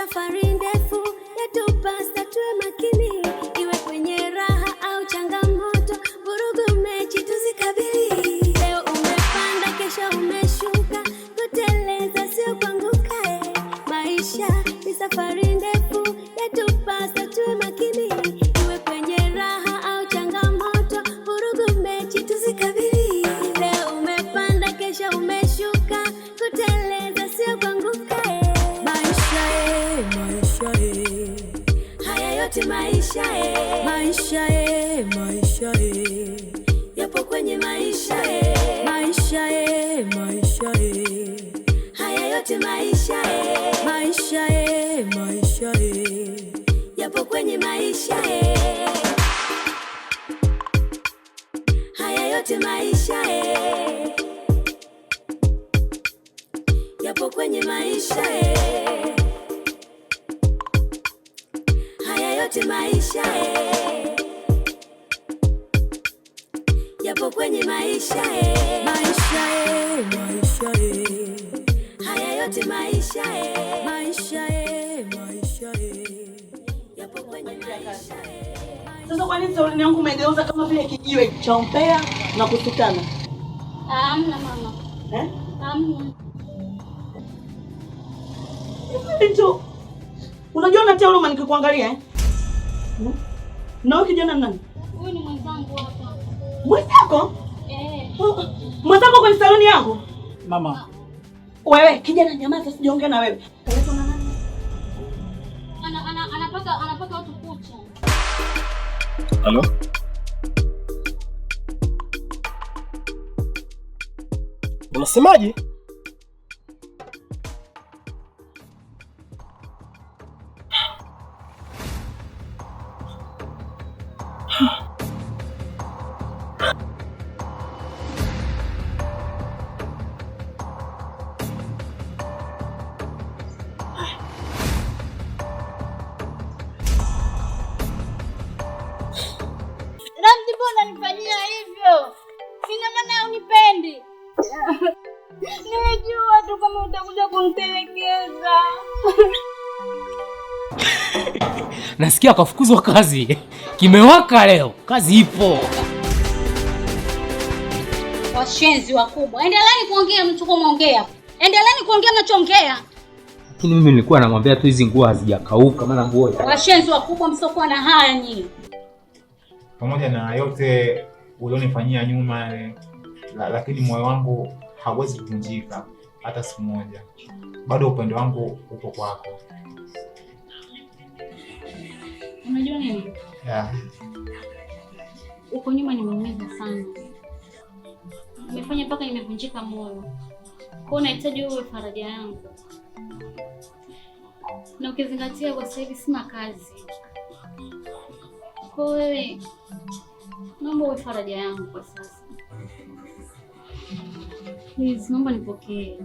Safari ndefu yatupasa tuwe makini, iwe kwenye raha au changamoto, vurugu mechi tuzikabili. Leo umepanda, kesho umeshuka, kuteleza sio kuanguka. Maisha ni safari ndefu, yatupasa tuwe makini, iwe kwenye raha au changamoto, vurugu mechi tuzikabili. Leo umepanda, kesho umeshuka, kuteleza sio kuanguka. Maisha e, maisha e, Haya yote maisha e, maisha e, maisha e, yapo kwenye maisha e, maisha e, maisha e, haya yote maisha e, maisha e, maisha e, yapo kwenye maisha e, haya yote maisha e, yapo kwenye maisha e, haya yote maisha e, yapo kwenye maisha e, maisha e, maisha e, haya yote maisha e, maisha e, maisha e. yapo kwenye maisha e. Sasa kwa nini saluni yangu umegeuza kama vile kijiwe cha umbea na kusutana? Hamna mama. Eh? Hamna. Hivi tu. Unajua unatia huruma nikikuangalia eh? Hmm? Na huyu kijana ni nani? Huyu ni mwenzangu hapa. Mwenzako? Eh. Oh, mwenzako kwenye saluni yangu? Mama, Wewe kijana nyamaza, sijaongea na wewe. Kaletwa na nani? Ana, ana, anapaka watu kucha. Halo? Unasemaje? Ramzi, mbona unanifanyia hivyo? Sina maana unipendi. Nilijua tu kama utakuja kunitelekeza. Nasikia akafukuzwa kazi. Kimewaka leo, kazi ipo. Washenzi wakubwa. Endeleeni kuongea mnachokuwa mnaongea. Endeleeni kuongea mnachoongea. Lakini mimi nilikuwa namwambia tu hizi nguo hazijakauka, maana nguo Washenzi wakubwa msiokuwa na haya nyinyi. Pamoja na yote ulionifanyia nyuma lakini moyo wangu hauwezi kuvunjika hata siku moja. Bado upendo wangu upo kwako. Unajua nini? Yeah. Uko nyuma nimeumiza sana. Umefanya mpaka nimevunjika moyo. Kwa hiyo nahitaji uwe faraja yangu. Na ukizingatia kwa sasa hivi sina kazi. Kwa hiyo wewe naomba uwe faraja yangu kwa sasa. Please, naomba nipokee.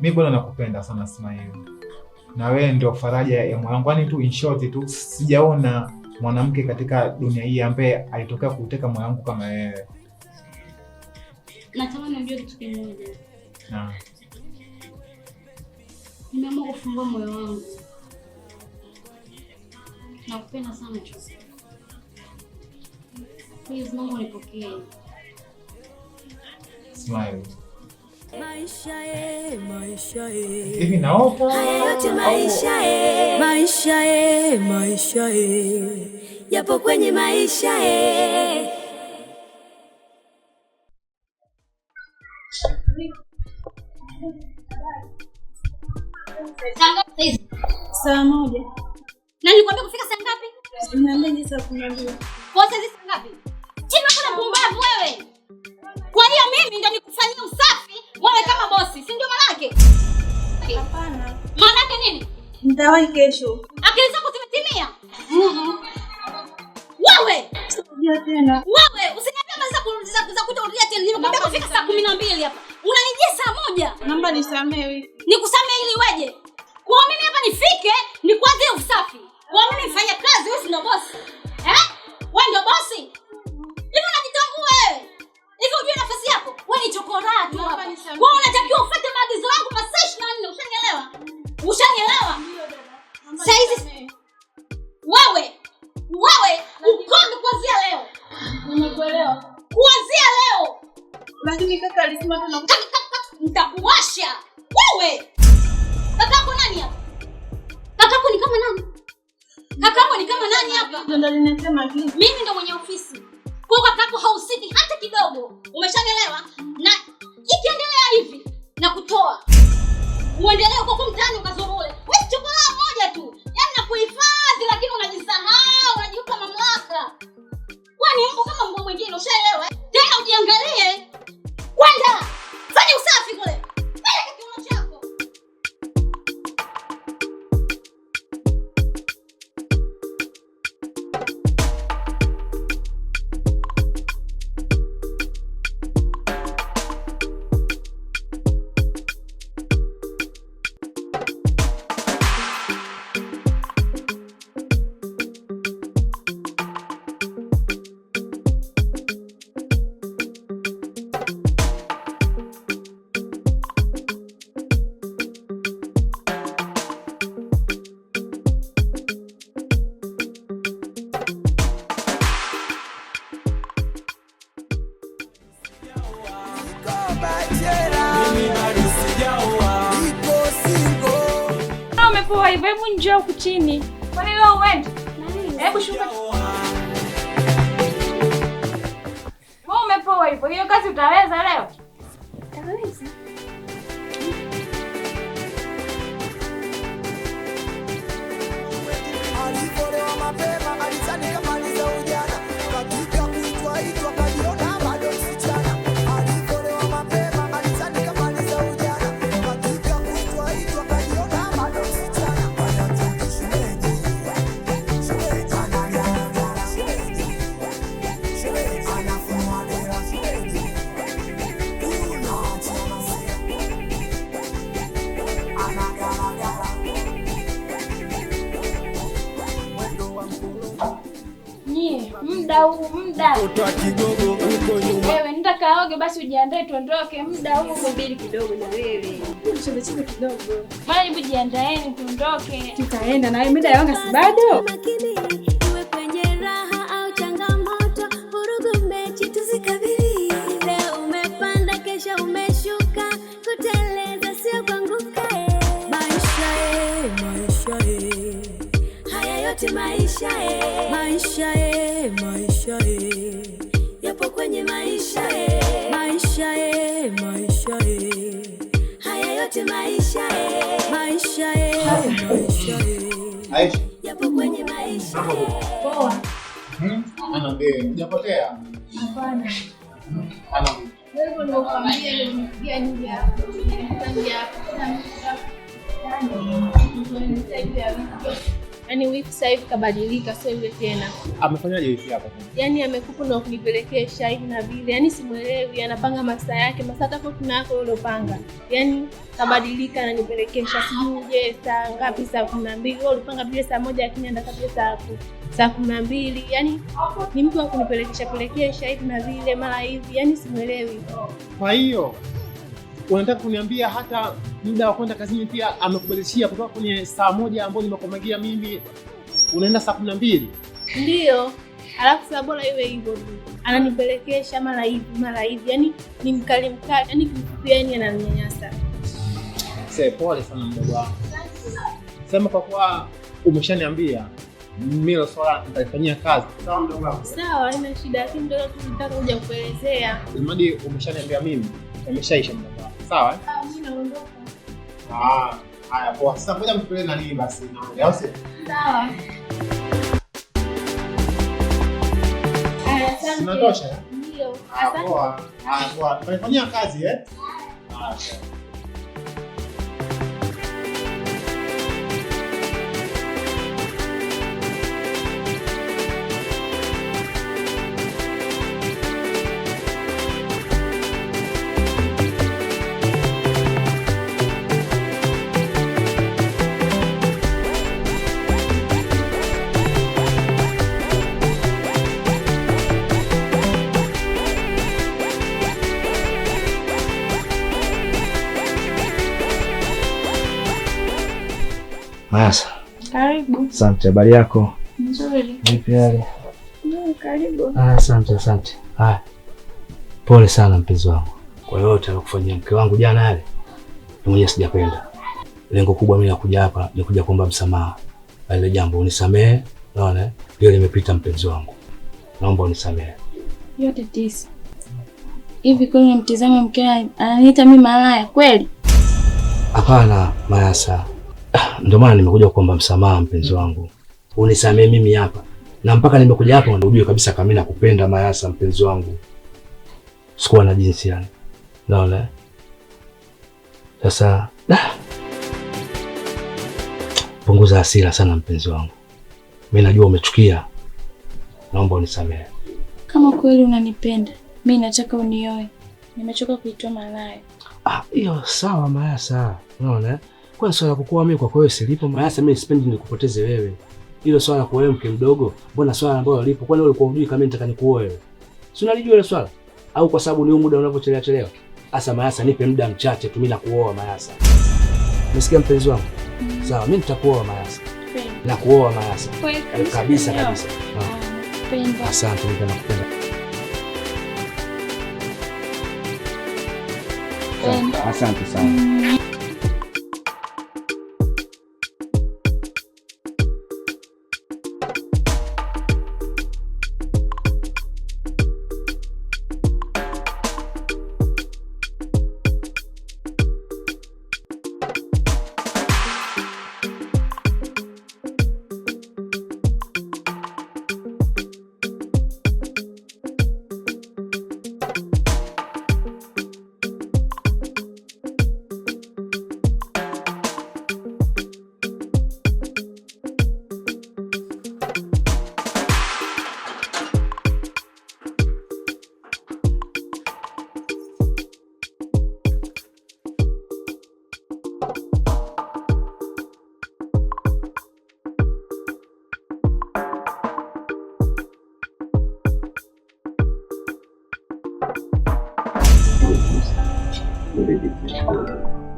Mi bado nakupenda sana Smile, na wewe ndio faraja ya moyo wangu. Yaani tu in short tu sijaona mwanamke katika dunia hii ambaye alitokea kuuteka moyo wangu kama wewe. Natamani ujue kitu kimoja. Na Nimeamua kufungua moyo wangu. Nakupenda sana Chuku. Please, naomba unipokee. Smile. Maisha e, maisha e, Hivi naopa Haya yote maisha e, maisha e, maisha e, yapo kwenye maisha e. Saa ngapi hizi? 1:00. Na nilikwambia kufika saa ngapi? Niambie saa 12. Kwa sasa hizi saa ngapi? Hivi kuna pumbavu wewe. Kwa hiyo mimi ndo nikufanyia usafi wewe kama bosi, si ndio maana yake? Hapana. Maana yake nini? Nitawahi kesho. Akili zako zimetimia? Wewe! Sijui tena. Wewe usiniambie habari za kutorudia tena. Nimekuambia kufika saa 12 hapa. Unanijia saa 1. Naomba nisamehe. Nikusamehe ili weje? Kwa mimi hapa nifike nikuanze usafi. Kwa mimi nifanye kazi, wewe si ndo bosi. Eh? Wewe ndio bosi? Hivi unajitambua wewe? Hivi unajua nafasi yako? Wewe ni chokoraa tu hapa. Naomba nisamehe. Wewe unatakiwa ufuate maagizo yangu masaa 24, ushanielewa? Ushanielewa? Lazima tena nitakuwasha. Wewe. Kakako nani hapa? Kakako ni kama nani? Kakako ni kama nani hapa? Ndio ninasema hivi. Mimi ndo mwenye ofisi. Kwa kakako hausiki hata kidogo. Umeshanielewa? Na ikiendelea hivi na kutoa. Uendelee huko mtaani ukazurule. Wewe chokola moja tu. Yaani nakuhifadhi lakini unajisahau, unajiupa mamlaka. Kwani mpo kama mbwa mwingine, ushaelewa? Tena ujiangalie. Kwenda. Fanya usafi kule. Peleka kiuno chako. Umepoa hivyo, hebu njoo huku chini. Kwani leo uende? Hebu shuka. Wewe umepoa hivyo, hiyo kazi utaweza leo? Utaweza. Alitolewa mapema, alizani kamaliza ujana. Katika kuitwa itwa kajiona bado msichana. Alitolewa mapema, alizani kamaliza ujana. Katika kuitwa itwa kajiona bado msichana. Anataka shemeji, shemeji, anagara, shemeji, shemeji, anafua dera, shemeji. Unachana anagaragara. Nyie, muda huu, muda. Kigogo huko nyuma. Wewe nenda kaoge basi ujiandae tuondoke muda huu. Subiri kidogo na wewe. Cheze cheze kidogo. Bwana hebu jiandaeni tuondoke. Tutaenda na wewe muda yanga si bado. Makini iwe kwenye raha au changamoto, vurugu mechi tuzikabili. Leo umepanda, kesho umeshuka, kuteleza sio kuanguka. Maisha eh, maisha eh. Haya yote maisha eh. Maisha eh, maisha eh. Yapo kwenye maisha eh. Maisha eh, maisha eh. Haya yote maisha eh. Maisha eh, maisha eh. Aisha. Yapo kwenye maisha eh. Poa. Anaambia, hujapotea? Hapana. Anaambia. Wewe ndio unakwambia nimepigia nje hapo. Nje hapo. Yaani wiki sasa hivi kabadilika, sio yule tena. Amefanyaje wiki hapa? Yaani amekupa na kunipelekesha hivi na vile. Yaani simuelewi, anapanga masaa yake, masaa tofauti na yako uliopanga. Yaani kabadilika, ananipelekesha sijui je saa ngapi, saa 12. Wewe ulipanga vile saa 1 lakini anataka vile saa 12. Yaani ni mtu wa kunipelekesha pelekesha hivi na vile mara hivi. Yaani simuelewi. Kwa hiyo unataka kuniambia hata muda wa kwenda kazini pia amekubadilishia kutoka kwenye saa 1 ambayo nimekupangia mimi unaenda saa 12? Ndio. Alafu saa bora iwe hivyo tu. Ananipelekesha mara hivi mara hivi. Yaani ni mkali mkali. Yaani kifupi yaani ananinyanyasa. Sasa pole sana mdogo wangu. Sema kwa kuwa umeshaniambia mimi hilo swala nitalifanyia kazi. Sawa mdogo wangu? Sawa, haina shida, lakini ndio tu nitaka kuja kuelezea. Imadi umeshaniambia mimi, imeshaisha mdogo wangu. Sawa? Eh? Ah, mimi naondoka. Ah, haya poa. Sasa ngoja mtupelee na nini basi na au sio? Sawa. Haya, asante. Inatosha? Eh? Ndio. Ah, Asante. poa. Ah, poa. Tutalifanyia kazi eh? Ah, sawa. Mayasa. Karibu. Asante, habari yako? Nzuri. Vipi hali? Karibu. Asante, asante. Haya. Pole sana mpenzi wangu. Kwa yote aliyokufanyia mke wangu jana yale, mimi mwenyewe sijapenda. Lengo kubwa mimi la kuja hapa ni kuja kuomba msamaha. Ile jambo unisamehe, unaona? Leo limepita mpenzi wangu. Naomba unisamehe. Yote 9. Hivi kweli unamtizama mkeo ananiita mimi malaya kweli? Hapana, Mayasa. Ndio maana nimekuja kuomba msamaha mpenzi wangu. Unisamehe mimi hapa. Na mpaka nimekuja hapa ujue kabisa kama mimi nakupenda Mayasa mpenzi wangu. Sikuwa na jinsi yani. Naona? Sasa punguza hasira sana mpenzi wangu. Mimi najua umechukia. Naomba unisamehe. Kama kweli unanipenda, mimi nataka unioe. Nimechoka kuitwa malaya. Ah, hiyo sawa Mayasa. Unaona? Kwa swala kukuoa mimi kwa kweli silipo Mayasa, mimi sipendi nikupoteze wewe. Hilo swala kwa wewe mke mdogo, mbona swala ambalo lipo? Kwani wewe ulikuwa hujui kama mimi nitaka nikuoe wewe? Si unalijua hilo swala? Au kwa sababu ni huu muda unavyochelewa chelewa? Asa Mayasa, nipe muda mchache tu mimi nakuoa Mayasa. Umesikia mpenzi wangu? Sawa, mimi nitakuoa Mayasa. Nakuoa Mayasa. Kabisa kabisa. Nakupenda. Asante, mimi nakupenda. Asante sana.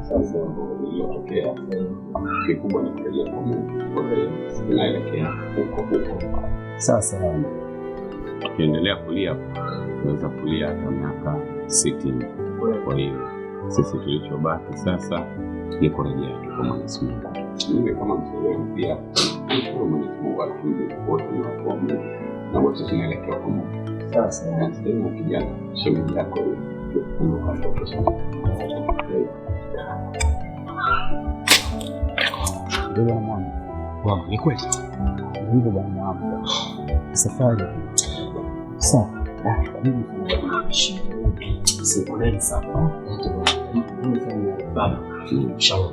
Sasa iliyotokea kikubwa ni kurejea kwa Mungu. Kwa hiyo tunaelekea huko huko. Sasa tukiendelea kulia tunaweza kulia hata miaka 60. Kwa hiyo sisi tulichobaki sasa ni kurejea tu kwa Mwenyezi Mungu. Mimi kama mzee wenu pia nashukuru Mwenyezi Mungu, alhamdulillah, wote ni watu wa Mungu na wote tunaelekea kwa Mungu. Sasa sehemu kijana shemeji yako hiyo Ndio bwana mwangu. Bwana, ni kweli. Ndio bwana mwangu. Safari. Sawa. Karibu sana. Sikuelewi sana. Baba, inshallah.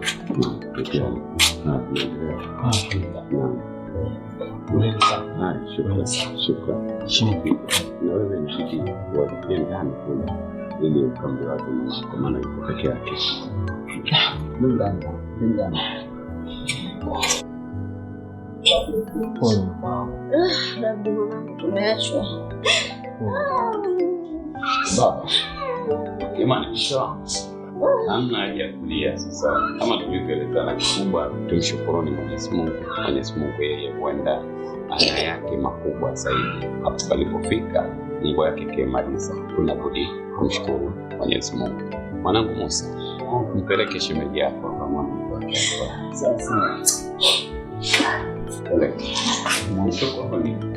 Shukrani. Na wewe inabidi uwafikie ndani kule ili ukamliwaze mama, kwa maana yuko peke yake. Labda mwanangu tumeachwa. Baba, jamani, hamna haja ya kulia sasa. Kama tulivyoelezana, kikubwa tumshukuruni Mwenyezi Mungu. Mwenyezi Mungu yeye huenda ana yake makubwa zaidi. Hapo palipofika Mungu yake kemaliza, tunabudi kumshukuru Mwenyezi Mungu. Mwanangu Musa, mpeleke shemeji yako kwa mwanangu wake. Sasa peleke. Shukrani.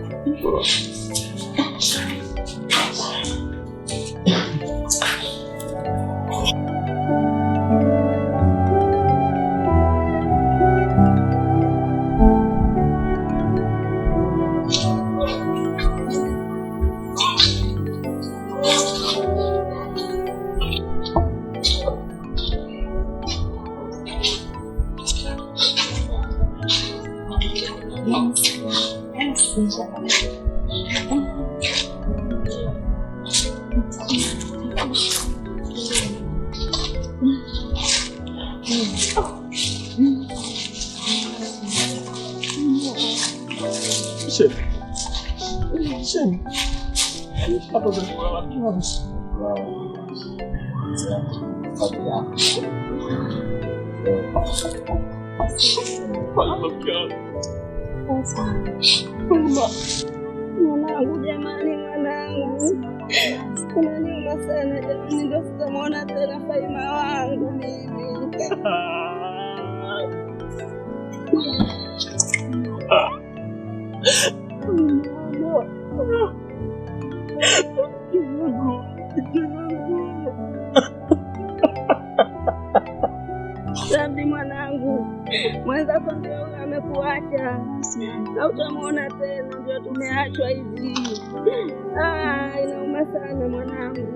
Mwanangu jamani, mwanangu, unaniuma Inauma sana jamani, ndio sitamwona tena Faima wangu mimi. Sabdi mwanangu, mwenzako ndio huyo amekuacha, hautamwona tena, ndio tumeachwa hivi. Ah, inauma sana mwanangu.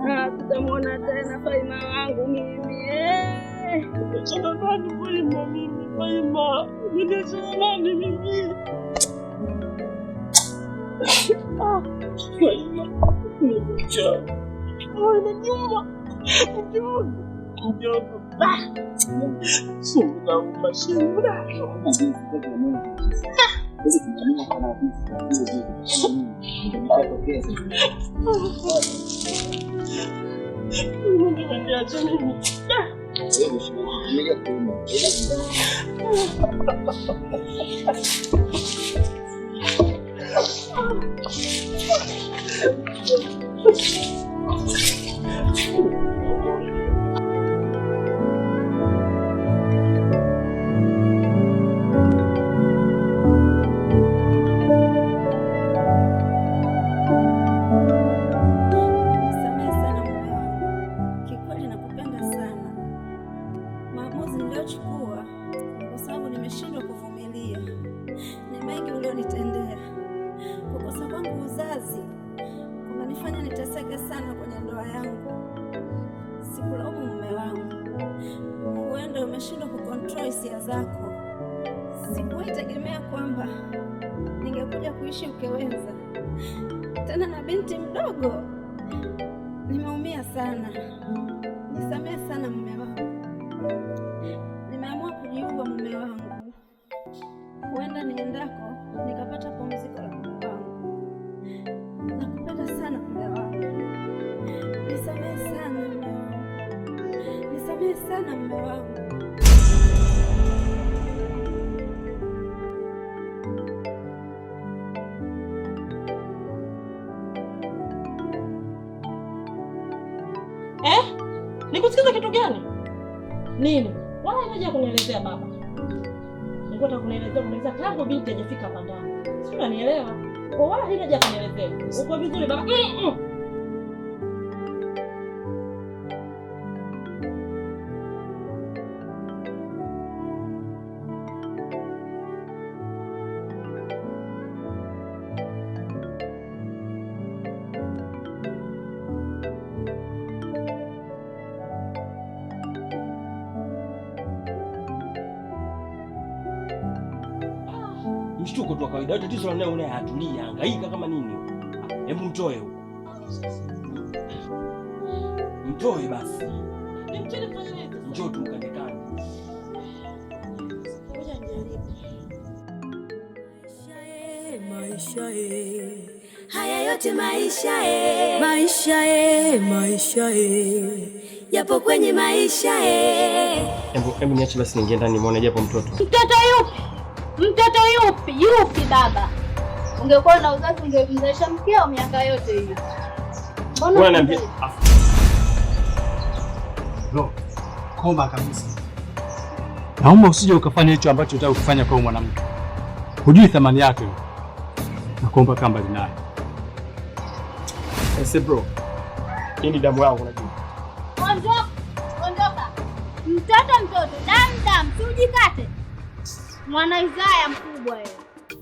Ah, sitamwona tena Faima wangu mimi. Eh. Niachana nani Faima mimi? Faima, niachana nani mimi? Ah, Faima, niacha. Ah, inaniuma. Mdogo, mdogo. Ah, shingo nauma, shingo nauma. Niacha mimi. Nisamehe sana mume wangu, kikweli nakupenda sana. Maamuzi niliyochukua ni kwa sababu nimeshindwa kuvumilia. Ni mengi ulionitendea. Kukosa kwangu uzazi kunanifanya niteseke sana kwenye ndoa yangu. Sikulaumu mume wangu, huenda umeshindwa kucontrol hisia zako. Sikuwahi tegemea kwamba ningekuja kuishi ukewenza tena na binti mdogo. Nimeumia sana, nisamehe sana mume wangu. Nimeamua kujiua mume wangu, huenda niendako nikapata pumziko la mume wangu. Nakupenda sana mume wangu, nisamehe sana mume wangu, nisamehe sana mume wangu. Eh? Nikusikiza kitu gani? Nini? Wala haja ya kunielezea baba. Nilikuwa nataka kunielezea tangu binti hajafika hapa ndani. Si unanielewa? Kwa wala haina haja ya kunielezea. Uko vizuri baba. Mshtuko tu wa kawaida, tatizo la naye unaye hatulii, hangaika kama nini. Hebu mtoe huko. Mtoe basi. Nimcheni kufanya nini? Njoo tumkandekane. Ngoja nijaribu. Maisha eh. Haya yote maisha eh. Maisha eh, maisha eh. Yapo kwenye maisha eh. Hebu niache basi niingie ndani nimuone japo mtoto. Mtoto yupi? Mtoto yupi? Yupi baba? Ungekuwa na uzazi ungemzalisha mkeo miaka yote hiyo. Mbona unaniambia? Bro, koma kabisa. Naomba usije ukafanya hicho ambacho unataka kufanya kwa mwanamke. Hujui thamani yake. Nakuomba kaa mbali naye. Ese bro. Hii ni damu yangu unajua. Ondoka, ondoka. Mtoto mtoto, damu damu, si ujikate. Mwana Isaya mkubwa yeye.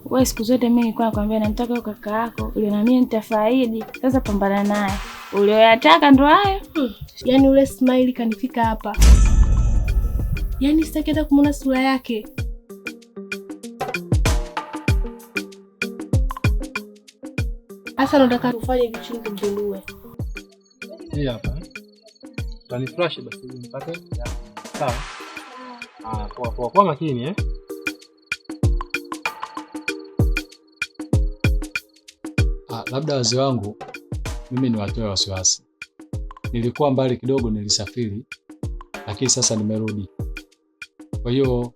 Wewe siku zote mimi nilikuwa nakwambia namtaka kaka yako, ule na mimi nitafaidi. Sasa pambana naye. Ulioyataka ndo hayo. Yaani ule smile kanifika hapa. Yaani sitaki hata kumuona sura yake. Sasa nataka tufanye vitu nikimdulue. Hii hapa. Utaniflash basi ili nipate. Sawa. Ah, poa poa. Kwa makini eh. Labda wazee wangu mimi niwatoe wasiwasi. Nilikuwa mbali kidogo, nilisafiri, lakini sasa nimerudi. Kwa hiyo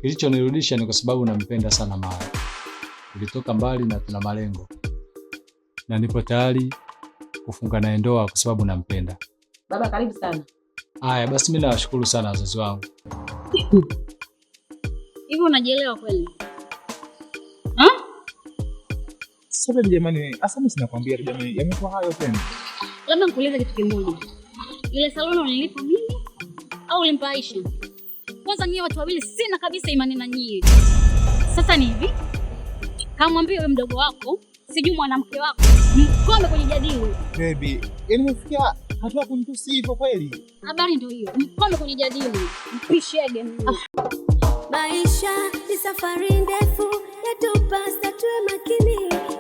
kilichonirudisha ni kwa sababu nampenda sana Maya. Tulitoka mbali na tuna malengo, na nipo tayari kufunga naye ndoa kwa sababu nampenda. Baba, karibu sana. Haya basi, mimi nawashukuru sana wazazi wangu. Hivi unajielewa kweli? Sasa baby jamani, asa mimi sinakwambia tu jamani, yamekuwa hayo tena. Labda nikuulize kitu kimoja. Ile saloni ulilipa mimi au ulimpa Aisha? Kwanza nyie watu wawili sina kabisa imani na nyie. Sasa ni hivi, kamwambie yule mdogo wako, sijui mwanamke wako, mkome kwenye jadili. Baby, yaani umefikia hatua kunitusi hivyo kweli? Habari ndio hiyo, mkome kwenye jadili, mpishege mimi. Maisha ni safari ndefu, yatupasa tuwe makini,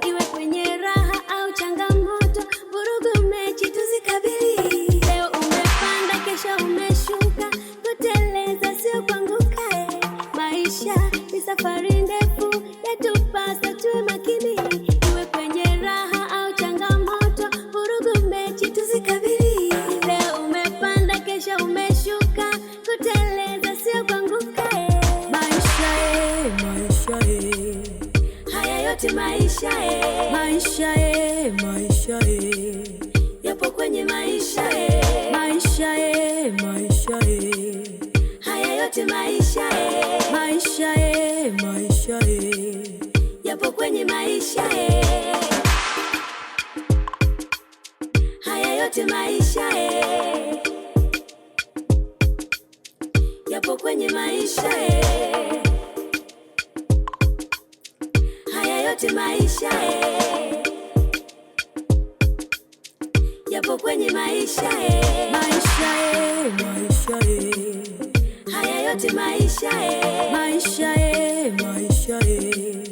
iwe kwenye raha au changamoto, vurugu mechi tuzikabili. Leo umepanda, kesho umeshuka, kuteleza sio kuanguka. Maisha ni safari ndefu, yatupasa tuwe makini, iwe kwenye raha au changamoto, vurugu mechi tuzikabili. Leo umepanda, kesho umeshuka, kuteleza sio kuanguka. Maisha e, maisha e. Haya yote maisha e. Maisha e, maisha e. Yapo kwenye maisha e. Maisha e, maisha e. Haya yote maisha e. Maisha e, maisha e. Yapo kwenye maisha e. Haya yote maisha e. Yapo kwenye maisha e. Haya yote maisha e. Yapo kwenye maisha e. Maisha e, maisha e. Haya yote maisha e. Maisha e, maisha e.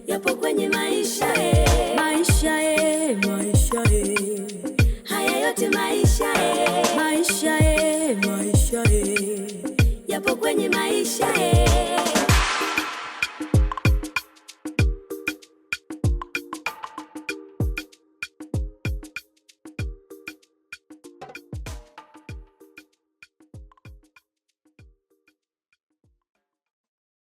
Yapo kwenye maisha e. Maisha e, maisha e. Haya yote maisha e. Maisha e, maisha e. Yapo kwenye maisha e.